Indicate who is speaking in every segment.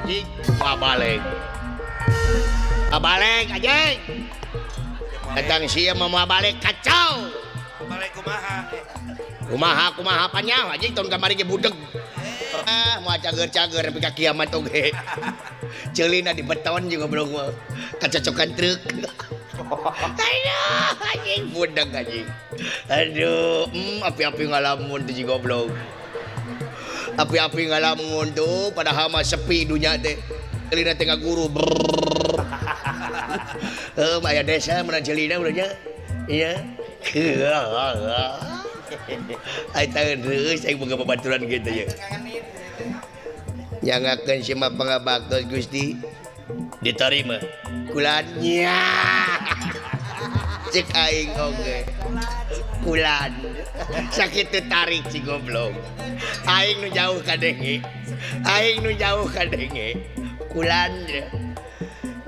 Speaker 1: Anjing moal balik. Balik anjing. Datang sia mah moal balik kacau.
Speaker 2: Balik kumaha?
Speaker 1: Kumaha kumaha panjang anjing tahun kamari ge budeg. Ah, moal cager-cager nepi ka kiamat oge. Ceulina di beton juga goblok mah. Kacocokan truk. Aduh, anjing budeg anjing. Aduh, api-api ngalamun tuh si goblok. Api-api ngalamun tuh padahal mah sepi dunya teh. Ceulina teh ngaguru. Heuh, aya desa mun ceulina urangnya. Iya. Ai terus aing boga babaturan kitu ye. Nyangakeun si mah pangabaktos Gusti diterima kulannya. Cek aing oge. Kulan. Sakitu tarik si goblok. Aing nu jauh kadenge. Aing nu jauh kadenge. Kulan.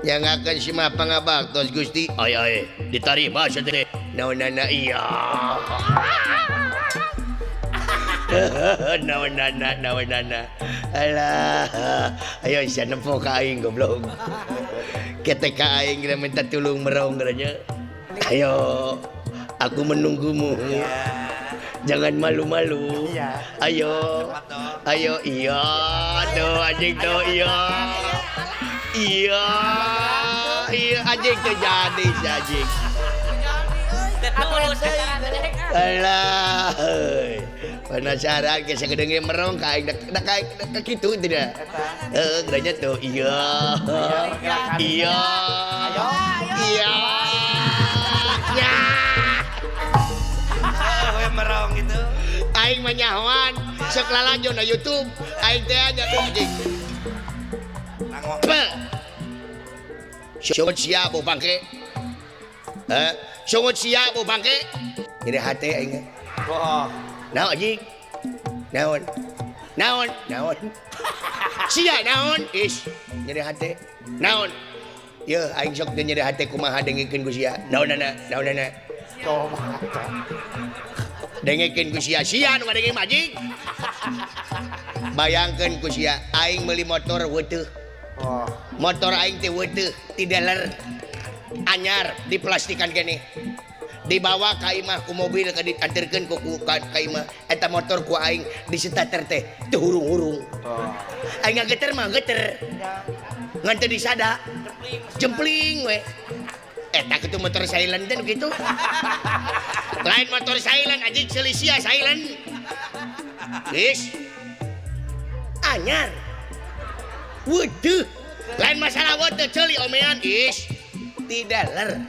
Speaker 1: Nyangakeun si mah pangabaktos Gusti. Ay ay diterima sia teh. Naonana iya. Naonana naonana. Alah, ayo sia nempo ka aing goblok. Ketek ka aing geura minta tulung merong geura. Ayo, aku menunggumu. Jangan malu-malu. Ayo. Ayo iya, tuh anjing tuh iya. Iya. Iya anjing tuh jadi si anjing. Alah, penasaran ke sagedenge merong ka aing da ka kitu tidak. Heeh, geranya tuh iya. Iya. Iya. Ya.
Speaker 2: We merong gitu.
Speaker 1: Aing mah nyahoan, sok lalajo na YouTube, aing teh nya anjing. Sungut sia bu bangke. Heh, sungut sia bu bangke. Nyeri hate aing.
Speaker 2: Bohong.
Speaker 1: Naon anjing? Naon? Naon? Naon? Sia naon? Is, nyeri hate. Naon? Yeuh aing sok teu nyeri hate kumaha dengekeun ku sia. Naonana? Naonana? Dengekeun ku sia, sia nu ngadenge mah anjing. Bayangkeun ku sia aing meuli motor weutuh. Motor aing teh weutuh ti dealer. Anyar diplastikan keneh. Dibawa ka imah ku mobil ka dianterkeun ku ka imah. Eta motor ku aing disetater teh teu hurung-hurung. Aing ngageter mah geter. Ngan teu disada. Jempling we. Eta kitu motor silent teh nu kitu. Lain motor silent anjing Selisia silent. Geus. Anyar. Waduh. Lain masalah weutuh ceuli omean is. Ti dealer.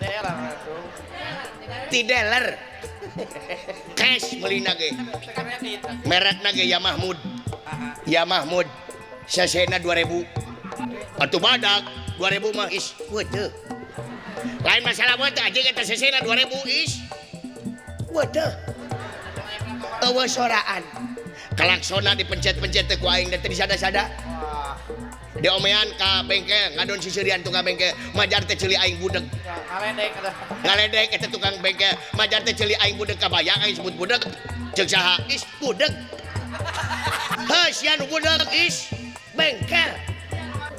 Speaker 1: Ti dealer. Cash meulina ge. Merekna ge Ya Mahmud. Ya Mahmud. Sasena 2000. Atuh badak 2000 mah is weutuh. Lain masalah weutuh anjing eta sasena 2000 is. Weutuh. Eueuh soraan. Klaksona dipencet-pencet teh ku aing teh disada-sada. Diomean ka bengkel ngadon sisirian tukang bengkel majar teh ceuli aing budeg.
Speaker 2: Ngaledek eta.
Speaker 1: Ngaledek eta tukang bengkel majar teh ceuli aing budeg kabayang aing sebut budeg. Ceuk saha is budeg. Heuh sia nu budeg is bengkel.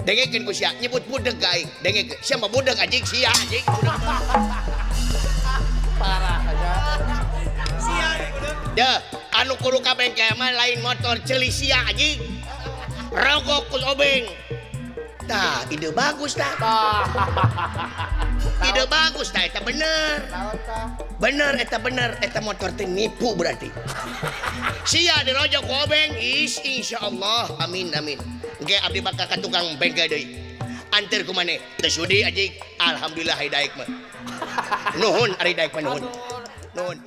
Speaker 1: Dengekeun ku sia nyebut budeg ka aing. Dengekeun sia mah budeg anjing sia anjing budeg.
Speaker 2: Parah aja.
Speaker 1: Sia budeg. Deuh anu kudu ka bengkel mah lain motor ceuli sia anjing. Rogok ku obeng. Tah, ide bagus tah. Ide bagus tah eta bener. Bener eta bener eta motor teh nipu berarti. Sia dirojok ku obeng is insyaallah amin amin. Engke abdi bakal ka tukang bengkel deui. Anter ku maneh teu sudi anjing. Alhamdulillah ari daek mah. Nuhun ari daek mah nuhun. Nuhun.